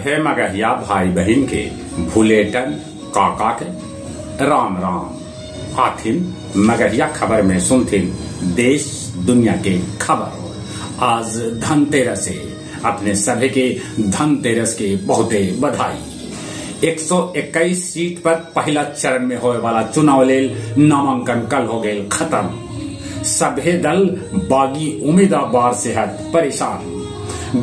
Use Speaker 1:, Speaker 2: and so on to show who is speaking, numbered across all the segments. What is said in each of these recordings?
Speaker 1: सभे मगहिया भाई बहिन के भुलेटन काका के राम राम। आथिन मगहिया खबर में सुनथिन देश दुनिया के खबर। आज धनतेरस है, अपने सभे के धनतेरस के बहुते बधाई। 121 सीट पर पहला चरण में होए वाला चुनाव लेल नामांकन कल हो गए खत्म। सभे दल बागी उम्मीदवार से है परेशान।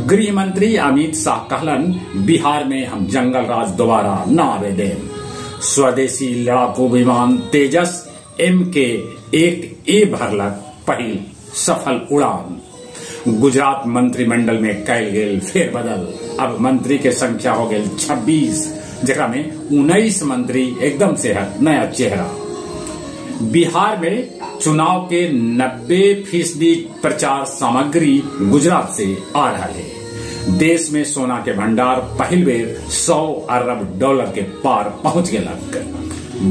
Speaker 1: गृह मंत्री अमित शाह कहलन, बिहार में हम जंगल राज दोबारा न आवे दें। स्वदेशी लड़ाकू विमान तेजस MK-1A भरलक पहिल सफल उड़ान। गुजरात मंत्रिमंडल में कैल गेल फेरबदल, अब मंत्री के संख्या हो गई 26, जकरा में 19 मंत्री एकदम से है नया चेहरा। बिहार में चुनाव के 90% प्रचार सामग्री गुजरात से आ रहा है। देश में सोना के भंडार पहल बेर 100 अरब डॉलर के पार पहुंच गए।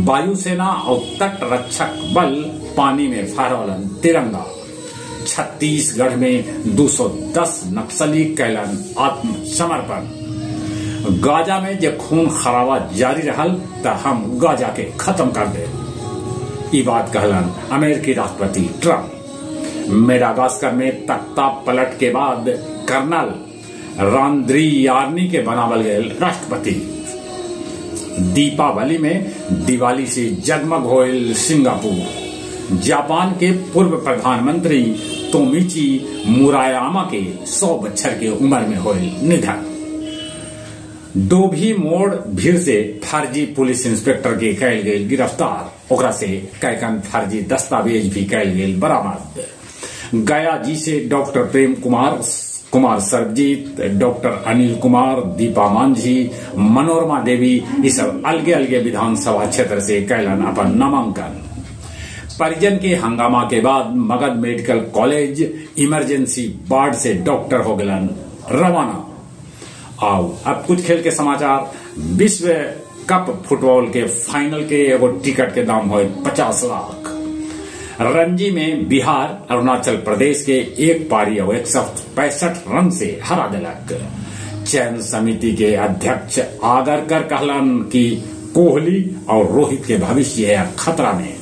Speaker 1: वायुसेना और तट रक्षक बल पानी में फहरौलन तिरंगा। छत्तीसगढ़ में 210 नक्सली कैलन आत्मसमर्पण। गाजा में जब खून खराबा जारी रहल त हम गाजा के खत्म कर दे, ई बात कहलन अमेरिकी राष्ट्रपति ट्रंप। मेडागास्कर में तख्ता पलट के बाद कर्नल रांद्रियार्नी के बनावल गए राष्ट्रपति। दीपावली में दिवाली से जगमग होयल सिंगापुर। जापान के पूर्व प्रधानमंत्री तोमिची मुरायामा के 100 बछर के उम्र में होयल निधन। डोभी मोड़ भीड़ से फर्जी पुलिस इंस्पेक्टर के कैल गए गिरफ्तार, ओकरा से कैकन फर्जी दस्तावेज भी कैल गए बरामद। गया जी से डॉक्टर प्रेम कुमार, कुमार सरबजीत, डॉक्टर अनिल कुमार, दीपा मांझी, मनोरमा देवी ये सब अलगे अलगे विधानसभा क्षेत्र से कैलन अपन नामांकन। परिजन के हंगामा के बाद Magadh medical college emergency ward से डॉक्टर हो गलन रवाना। आओ अब कुछ खेल के समाचार। विश्व कप फुटबॉल के फाइनल के एगो टिकट के दाम हो 50 लाख। रणजी में बिहार अरुणाचल प्रदेश के एक पारी और 165 रन से हरा दिलक। चयन समिति के अध्यक्ष आगरकर कहलन कि कोहली और रोहित के भविष्य है खतरा में।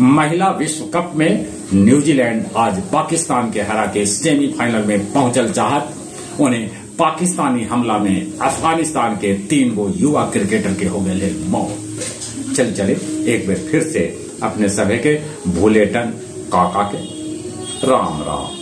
Speaker 1: महिला विश्व कप में न्यूजीलैंड आज पाकिस्तान के हरा के सेमीफाइनल में पहुंचल चाहत। उन्हें पाकिस्तानी हमला में अफगानिस्तान के 3 गो युवा क्रिकेटर के हो गए मौत। चल चले एक बार फिर से अपने सभे के भुलेटन काका के राम राम।